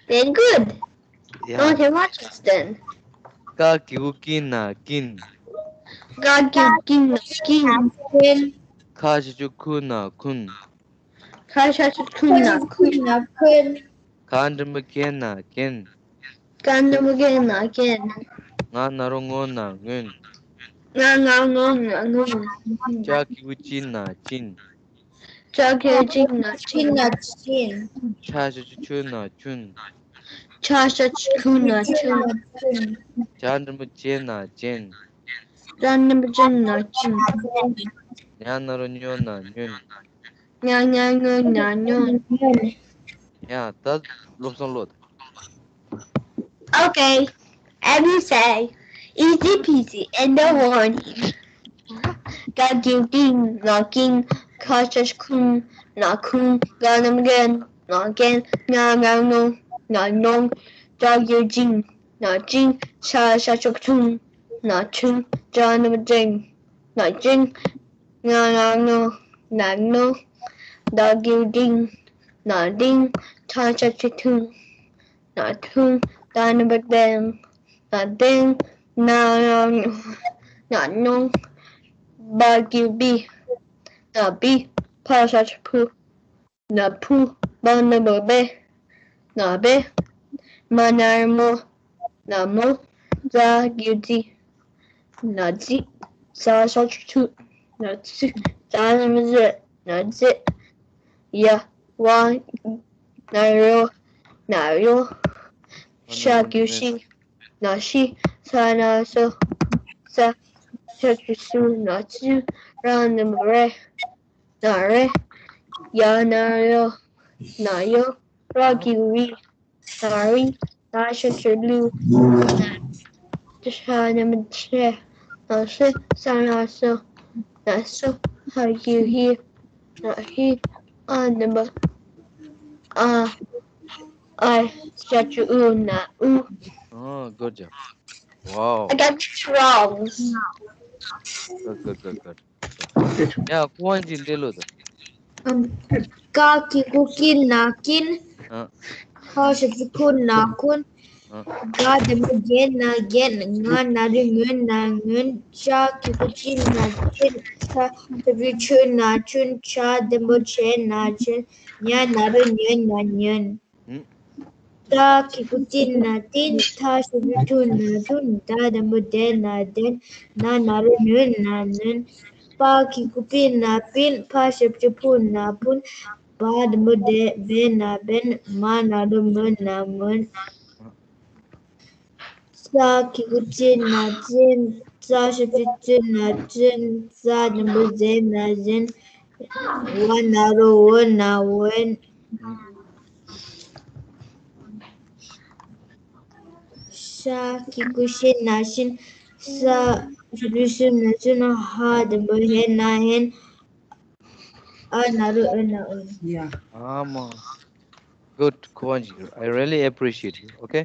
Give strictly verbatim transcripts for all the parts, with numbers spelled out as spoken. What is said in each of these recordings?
Very good. Yeah. Okay, watch this then. ཀ་གི་གུ་ཀི་ན་ཀིན། ཀ་གི་གུ་ཀི་ན་ཀིན། ཁ་ཞབས་ཀྱུ་ཁུ་ན་ཁུན། ཁ་ཞབས་ཀྱུ་ཁུ་ན་ཁུན། ག་འགྲེང་བུ་གེ་ན་གེན། ག་འགྲེང་བུ་གེ་ན་གེན། ང་ན་རོ་ངོ་ན་ངོན། ང་ན་རོ་ངོ་ན་ངོན། ཅ་གི་གུ་ཅི་ན་ཅིན། ཅ་གི་གུ་ཅི་ན་ཅིན། ཆ་ཞབས་ཀྱུ་ཆུ་ན་ཆུན། ཆ་ཞབས་ཀྱུ་ཆུ་ན་ཆུན། ཇ་འགྲེང་བུ་ཇེ་ན་ཇེན། ཇ་འགྲེང་བུ་ཇེ་ན་ཇེན། ཉ་ན་རོ་ཉོ་ན་ཉོན། ཉ་ན་རོ་ཉོ་ན་ཉོན། ཡ། ད་བློ་བཟང་བློ་དང་། Okay, as you say, easy peasy in the morning. ཀ་གི་གུ་ཀི་ན་ཀིན། ཁ་ཞབས་ཀྱུ་ཁུ་ན་ཁུན། ག་འགྲེང་བུ་གེ་ན་གེན། ཉ་ན་རོ་ཉོ་ན་ཉོན། ཅ་གི་གུ་ཅི་ན་ཅིན། ཆ་ཞབས་ཀྱུ་ཆུ་ན་ཆུན། ཇ་འགྲེང་བུ་ཇེ་ན་ཇེན། ཉ་ན་རོ་ཉོ་ན་ཉོན། ད་གི་གུ་དིང་ན་དིང་། ཐ་ཞབས་ཀྱུ་ཐུ་ན་ཐུན། ད་འགྲེང་བུ་དེང་ན་དེན། ན་རོ་ཉོ་ན་ཉོན། བ་གི་གུ་བི་ན་བིན། ཕ་ཞབས་ཀྱུ་ཕུ་ན་ཕུན། བ་འགྲེང་བུ་བེ་ན་བེན། མ་ན་རོ་མོ་ན་མོན། ཛ་གི་གུ་ཛི་ན་ཛིན། ཛ་ཞབས་ཀྱུ་ཛུ་ན་ཛུན། ཛ་འགྲེང་བུ་ཛེ་ན་ཛེན། ཡ། བ་ན་རོ་ན་ཡོན། ཤ་གི་གུ་ཤི་ན་ཤིན། ས་ན་སོ། ས་ཞབས་ཀྱུ་སུ་ན་སུན། ར་འགྲེང་བུ་རེ་ན་རེན། ཡ་ན་རོ་ཡོ་ན་ཡོན། ར་གི་གུ་རི་ན་རིན། ད་ཞབས་ཀྱུ་ལུ་ན་ལུན། ཤ་འགྲེང་བུ་ཤེ་ན་ཤིན། ས་ན་སོ་ན་སུན། ཧ་གི་གུ་ཧི་ན་ཧིན། འ་འགྲེང་བུ་འ། འ་ཞབས་ཀྱུ་འུ་ན་འུན། Oh, good job. Wow. I got it wrong. Good, good, good, good. ཡ། ཁོ་བོ་ཅིག་འདི་ལོ་དང་། ཀ་གི་གུ་ཀི་ན་ཀིན། ཨ། ཁ་ཞབས་ཀྱུ་ཁུ་ན་ཁུན། ཨ། ག་འགྲེང་བུ་གེ་ན་གེན། ང་ན་རོ་ངོ་ན་ངོན། ཅ་གི་གུ་ཅི་ན་ཅིན། ཆ་ཞབས་ཀྱུ་ཆུ་ན་ཆུན། ཇ་འགྲེང་བུ་ཇེ་ན་ཇེན། ཉ་ན་རོ་ཉོ་ན་ཉོན། ཨུམ། ཏ་གི་གུ་ཏི་ན་ཏིན། ཐ་ཞབས་ཀྱུ་ཐུ་ན་ཐུན། ད་འགྲེང་བུ་དེ་ན་དེན། ན་ན་རོ་ནོ་ན་ནོན། པ་གི་གུ་པི་ན་པིན། ཕ་ཞབས་ཀྱུ་ཕུ་ན་ཕུན། བ་འགྲེང་བུ་དེ་བེ་ན་བེན། མ་ན་རོ་མོ་ན་མོན། ཙ་གི་གུ་ཙི་ན་ཙིན། ཙ་ཞབས་ཀྱུ་ཙི་ན་ཙིན། ཛ་འགྲེང་བུ་ཛེ་ན་ཛེན། ཝ་ན་རོ་ཝོ་ན་ཝོན། ཤ་གི་གུ་ཤི་ན་ཤིན། ས་ཞབས་ཀྱུ་ཤུ་ན་ཤུན། ཧ་འགྲེང་བུ་ཧེ་ན་ཧེན། ཨ་ན་རོ་ཨོ་ན་ཨོན། Yeah. ཨ་མ། Good, Khovanji. I really appreciate you. Okay.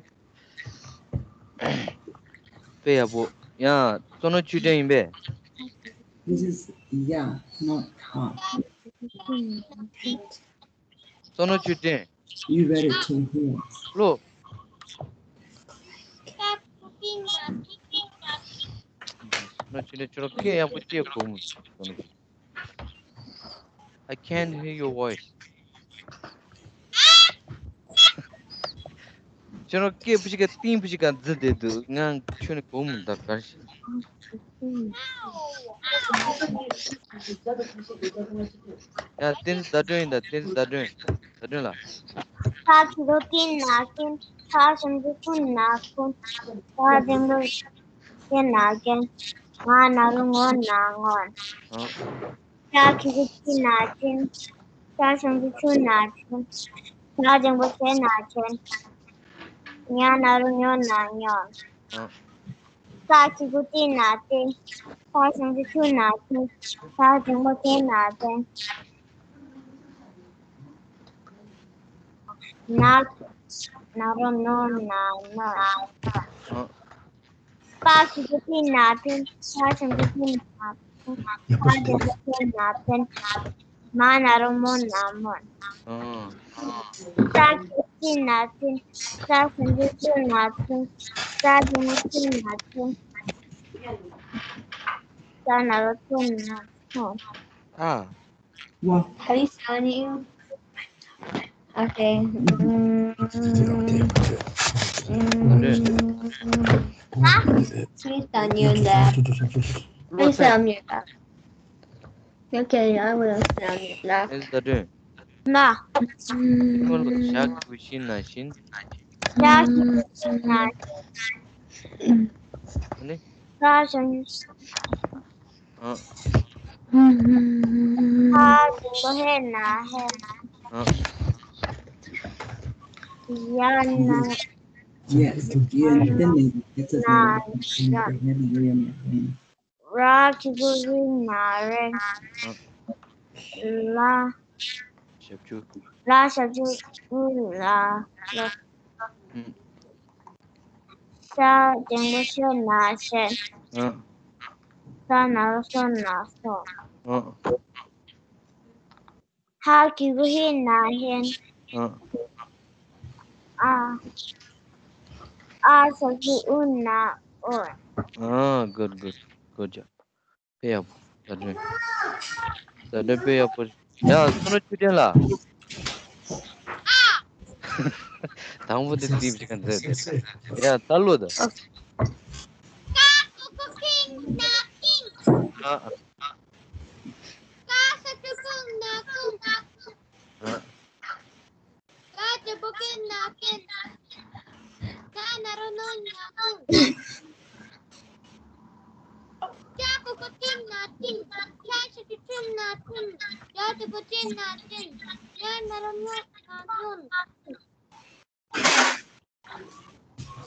དཔེ་ཡག་པོ། ཡང་བསོད་ནམས་ཆོས་སྒྲོན་ཡིན་པས། This is, yeah, not hard. བསོད་ནམས་ཆོས་སྒྲོན། You read it to him. ལོ། བསོད་ནམས་ཆོས་སྒྲོན། ཁྱོད་རང་སྐད་ཡག་པོ་སྐྱེ་དགོས་མོད། I can't hear your voice. ཁྱོད་རང་སྐད་བུ་ཞིག་ག་ཏིང་བུ་ཞིག་ག་འཛི་བསྡད་འདུག་ང་ཁྱོད་ནི་གོ་མི་འདུག་གར་ཞིག་ཡ། བསྟན་འཛིན་ཟླ་སྒྲོན་ཡིན་ད། བསྟན་འཛིན་ཟླ་སྒྲོན། ཟླ་སྒྲོན་ལགས། ཁ་གི་གུ་ཀི་ན་ཀིན། ཁ་ཞབས་ཀྱུ་ཁུ་ན་ཁུན། ག་འགྲེང་བུ་གེ་ན་གེན། ང་ན་རོ་ངོ་ན་ངོན། ཨ། ཅ་གི་གུ་ཅི་ན་ཅིན། ཅ་ཞབས་ཀྱུ་ཅུ་ན་ཅུན། ཇ་འགྲེང་བུ་ཇེ་ན་ཇེན། ཉ་ན་རོ་ཉོ་ན་ཉོན། ཨ། ཏ་གི་གུ་ཏི་ན་ཏིན། ཏ་ཞབས་ཀྱུ་ཏུ་ན་ཏུན། ཏ་འགྲེང་བུ་ཏེ་ན་ཏེན། ན་ན་རོ་ནོ་ན་ནོན། ཨ། པ་གི་གུ་པི་ན་པིན། པ་ཞབས་ཀྱུ་པུ་ན་པུན། པ་འགྲེང་བུ་པེ་ན་པེན། མ་ན་རོ་མོ་ན་མོན། ཨང་། ཙ་གི་གུ་ཙི་ན་ཙིན། ཙ་ཞབས་ཀྱུ་ཙུ་ན་ཙུན། ཙ་འགྲེང་བུ་ཙི་ན་ཙུན། ཙ་ན་རོ་ཙུ་ན་ཙུན། ཨ། What? How do you spell your name? Okay. Mm, mm, please tell me that. Please tell me that. Okay, I will tell you that. Is the dream? ན། ཁོ་ལ་ཞབས་ཀྱུ་གུ་ཤི་ན་ཤིན། ཞབས་ཀྱུ་གུ་ཤི་ན་ཤིན། ཨ་ནི། ས་ཞབས་ཀྱུ་ཨ། ཧ་འགྲེང་བུ་ཧེ་ན་ཧེན། ཨ། ཡ་ན། Yes, you can tell me. It's a ན་ཡ། ར་གི་གུ་རི་ན་རེན། ཨ། ལ། ཞབས་ཀྱུ། ལ་ཞབས་ཀྱུ་ལ། ལ། ཨུམ། ཤ་འགྲེང་བུ་ཤོ་ན་ཤན། ཨ། ས་ན་རོ་སོ་ན་སོན། ཨ། ཧ་གི་གུ་ཧི་ན་ཧེན། ཨ། ཨ། ཨ་ཞབས་ཀྱུ་ཨུ་ན་ཨོན། ཨ། Good, good, good job. དཔེ་ཡག་པོ། ད་དྲན། ད་དྲན་དཔེ་ཡག་པོ། ཡ། བསོད་ནམས་ཆོས་ལྡན་ལགས། དང་པོ་དེ་སྐྱིད་པོ་ཞིག་ག་མཛད་དེ། ཡ། ད་ལོ་ད། ཀ་ཀུ་ཀུ་ཀིང་ན་ཀིང་། ཨ། ཀ་ས་ཀུ་ཀུང་ན་ཀུང་། ཨ། ག་འགྲེང་བུ་གི་ན་གིན། ད་ན་རོ་ནོ་ན་ནོན། ཅ་གི་གུ་ཅི་ན་ཅིན། ཆ་ཞབས་ཀྱུ་ཅུ་ན་ཅུན། ཇ་འགྲེང་བུ་ཇེ་ན་ཇེན། ཉ་ན་རོ་ཉོ་ན་ཉོན།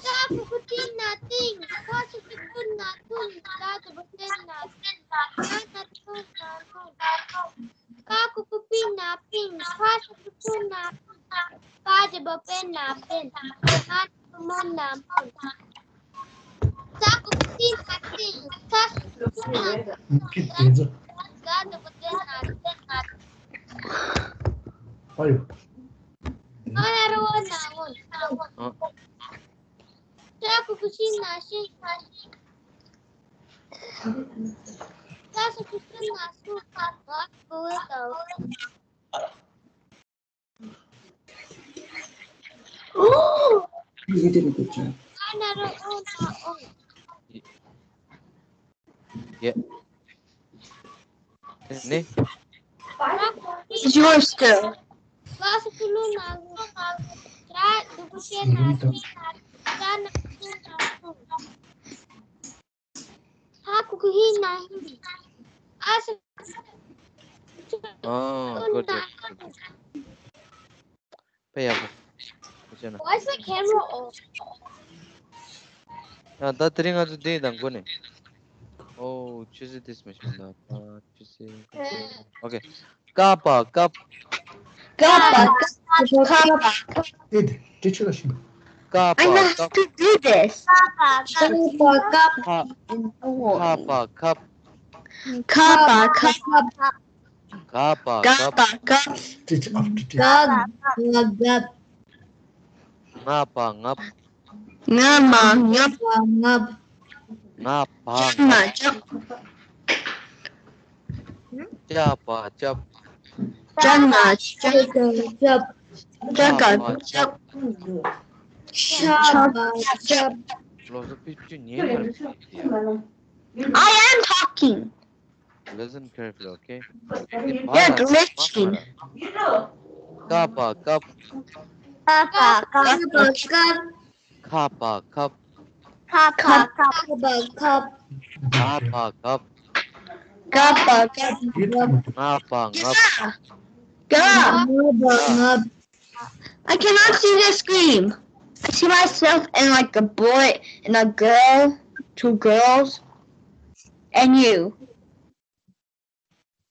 ཙ་གི་གུ་ཙི་ན་ཙིང་། ཚ་ཞབས་ཀྱུ་ཚུ་ན་ཚུན། ཛ་འགྲེང་བུ་ཛེ་ན་ཛེན། ཛ་ན་རོ་ཛོ་ན་ཛོན། པ་གི་གུ་པི་ན་པིན། པ་ཞབས་ཀྱུ་པུ་ན་པུན། པ་འགྲེང་བུ་པེ་ན་པེན། མ་ན་རོ་མོ་ན་མོན། ཙ་གི་གུ་ཙི་ན་ཙིང་། ཚ་ཞབས་ཀྱུ་ཚུ་ན་ཚུན། ཛ་འགྲེང་བུ་ཛེ་ན་ཛེན། ཨ་ཡོ། ཨ་ན་རོ་བོ་ན་བོན། ཨ། ཏྲ་གི་གུ་ཤི་ན་ཤིན། ཏྲ་ཞབས་ཀྱུ་ཏྲུ་ན་ཏྲུན། ཏྲ་གི་གུ་ཏྲ་ཏྲ། You did a good job. ཨ་ན་རོ་ཨོ་ན་ཨོན། ཡེ། ནི། It's yours still. ལ་ས་ཀུ་ལུ་ན་ལུ། ཏྲ་འགྲེང་བུ་ཏྲེ་ན་ཏྲིན། ཏྲ་ན་ཀུ་ན་ཀུན། ཧ་གི་གུ་ཧི་ན་ཧིན། ཨ་ས། ཨ། Good job, good job. དཔེ་ཡག་པོ། ཁྱེད་ན། Why is the camera off? ཡ། ད་དེ་རིང་ང་ཚོ་འདི་དང་འགོ་ནས། ཨོ། ཆུ་ཚོད་དེ་མ་ཤེས་ན། ཨ། ཆུ་ཚོད། ཨོ་ཁེ། ཀ་པ་ཀབ། ཀ་པ་ཀབ། ཀ་པ་ཀབ། དེ་དེ་དེ་ཆུ་ལ་ཤིང་། ཀ་པ། I know how to do this. ཀ་པ་ཀབ། ཀ་པ་ཀབ། ཁ་པ་ཁབ། ཁ་པ་ཁབ། ག་པ་གབ། ག་པ་གབ། Teach after teach. ག་པ་གབ། ང་པ་ངབ། ང་མ་ངབ། ང་པ་ངབ། ང་པ་ཅག་མ་ངབ། ཅག་ཅག་པ་ཅབ། ཅག་མ་ཅག་ཅག་ག་ཅག་ཅག་པ་ཅག་ལོ་སོ་ཕི་ཅུ་ཉིན་མ་རེད། I am talking. Listen carefully, okay? You're glitching. ཀ་པ་ཀབ། ཀ་པ་ཀབ། ཀ་པ་ཀབ། ཁ་པ་ཁབ། ཁ་པ་ཁབ། ག་པ་གབ། ང་པ་ངབ། ག། ང་པ་ངབ། I cannot see the screen. I see myself and, like, a boy and a girl, two girls, and you.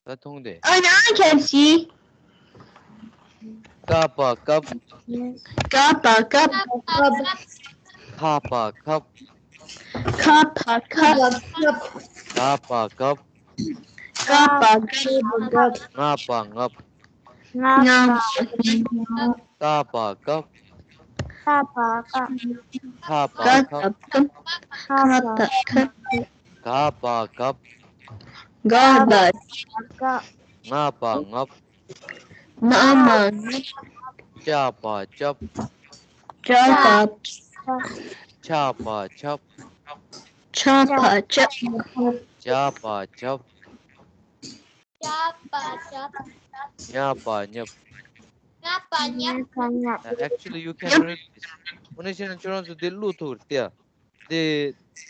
ད་མཐོང་དེ། Oh, now I can see. ཀ་པ་ཀབ། ཀ་པ་ཀབ། ཁ་པ་ཁབ། ཁ་པ་ཁབ། ག་པ་གབ། ཀ་པ་ག་པ་གབ། ང་པ་ངབ། ང་པ་ངབ། ཀ་པ་གབ། ཁ་པ་ཁབ། ཁ་པ་ག་ཁབ། ཁ་པ་ཁབ། ག་པ་གབ། ག་པ་གབ། ང་པ་ངབ། ང་པ་ངབ། ཅ་པ་ཅབ། ཅ་པ། ཆ་པ་ཆབ། ཆ་པ་ཆབ། ཇ་པ་ཇབ། ཇ་པ་ཇབ། ཉ་པ་ཉབ། ཉ་པ་ཉབ། ཉ་པ་ཉབ། Actually, you can read this. འོ་ན་བྱས་ན་ཁྱོད་རང་ཚོ་འདི་ཀློག་ཐུབ་རེད་དེ། འདི་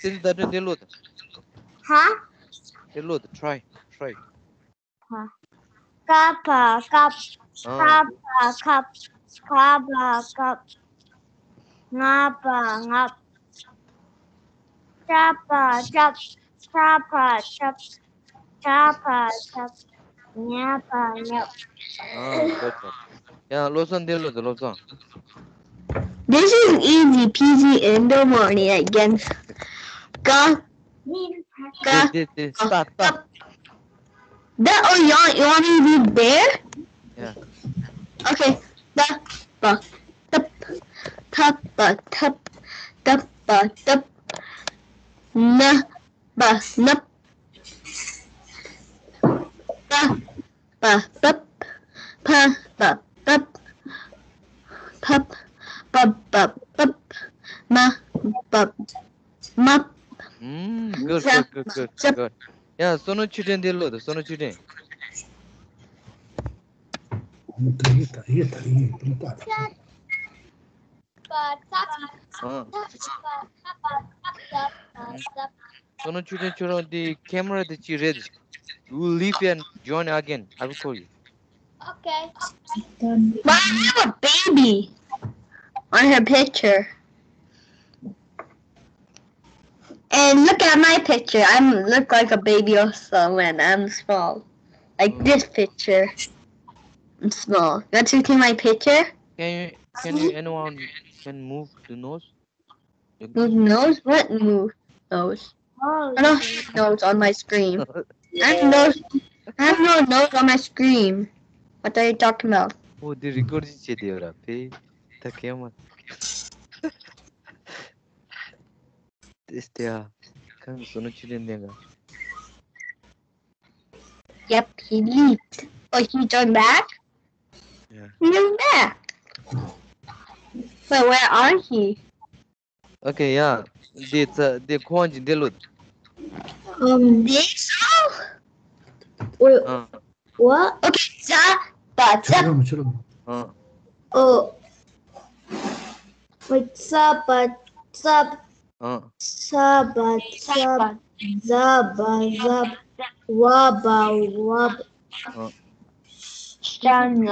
སེམས་བརྡ་སྤྲོད་འདི་ཀློག་དང་། ཧ། འདི་ཀློག་དང་། Try, try. ཧ། ཀ་པ་ཀབ། ཨ། ཁ་པ་ཁབ། ག་པ་གབ། ང་པ་ངབ། ཅ་པ་ཅབ། ཆ་པ་ཆབ། ཇ་པ་ཇབ། ཉ་པ་ཉབ། ཨ། Good job. ཡ། བློ་བཟང་འདི་ཀློག་དང་། བློ་བཟང་། This is easy peasy in the morning again. ཀ། ཀ། འདི་འདི་འདི་ཏ་ཏ། That, oh, you want, you want me to read there? Yeah. Okay. ཏ་པ་ཏབ། ཐ་པ་ཐབ། ཏ་པ་ཏབ། ན་པ་ནབ། པ་པ་པབ། ཕ་པ་ཕབ། ཕབ། པ་པ་པབ། མ་པ་མབ། ཨུམ། Good, good, good, good, good. ཡ། བསོད་ནམས་ཆོས་སྒྲོན་འདི་ཀློག་དང་། བསོད་ནམས་ཆོས་སྒྲོན། བསོད་ནམས་ཆོས་སྒྲོན་ཁྱོད་རང་འདི་camera་དེ་ཅིག་རེད། You leave and join again. I will call you. Okay. Why I have a baby on her picture? And look at my picture. I look like a baby also when I'm small. Like this picture. I'm small. You want to see my picture? Can you, can you, anyone can move the nose? Move nose? What move nose? Oh, I don't have nose on my screen. I have nose. I have no nose on my screen. What are you talking about? Oh, the recording བྱེད་དེ་ཡོད་ར་ཕེ། ད་གེ་མ། དེ་སྟེ་ཨ། ཁང་བསོད་ནམས་ཆོས་སྒྲོན་ལྡན་ག Yep, he leaped. Oh, he turned back? Yeah. He turned back. But where are he? Okay, yeah. འདི་ཚ་འདི་ཁོང་གི་འདི་ལོ། Um, this? Wait, ཨ། What? Okay, ཙ་པ་ཙབ། ཨ། Oh. Wait, ཙ་པ་ཙབ། ཨ། ས་པ་སབ། ཛ་པ་ཟབ། ཝ་པ་ཝབ། ཨ། ཤ་ན་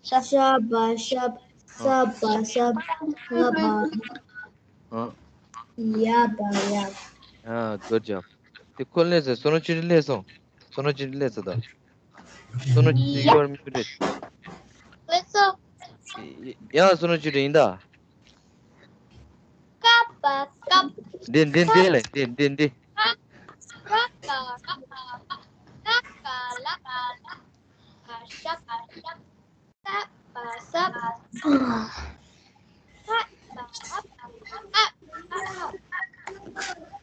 ཤབ། ཤ་པ་ཤབ། ས་པ་སབ། ང་པ་ང་། ཨ། ཡ་པ་ཡབ། ཨ། Good job. དེ་ཁོ་ལས་སོང་། བསོད་ནམས་ཆོས་སྒྲོན་ལས་སོང་། བསོད་ནམས་ཆོས་སྒྲོན་ལས་སོང་ད། བསོད་ནམས་ཆོས་སྒྲོན། You are muted. ལས་སོང་། ཡང་བསོད་ནམས་ཆོས་སྒྲོན་ཡིན་ད། ཀ་པ་ཀབ། འདི་འདི་འདི་ལས་འདི་འདི་འདི། ཀ་པ་ཀ་པ། ལ་པ་ལ་པ། ཤ་པ་ཤབ། ས་པ་སབ། ཧ་པ་ཧ་པ། ཨ།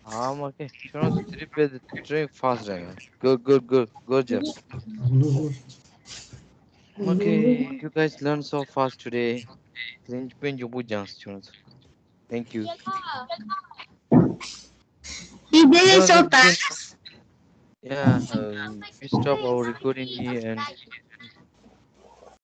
ཨ་མ་ཀེ། ཁྱོད་རང་ཚོ་དེ་རིང་དཔེ་དེ་དྲན་fast རེད། Good, good, good, good job. Okay, you guys learn so fast today. དེ་རིང་དཔེ་མགྱོགས་པོ་སྦྱངས་སོང་ཁྱོད་རང་ཚོ། Thank you. He did it so fast. Yeah, uh, we stop our recording here and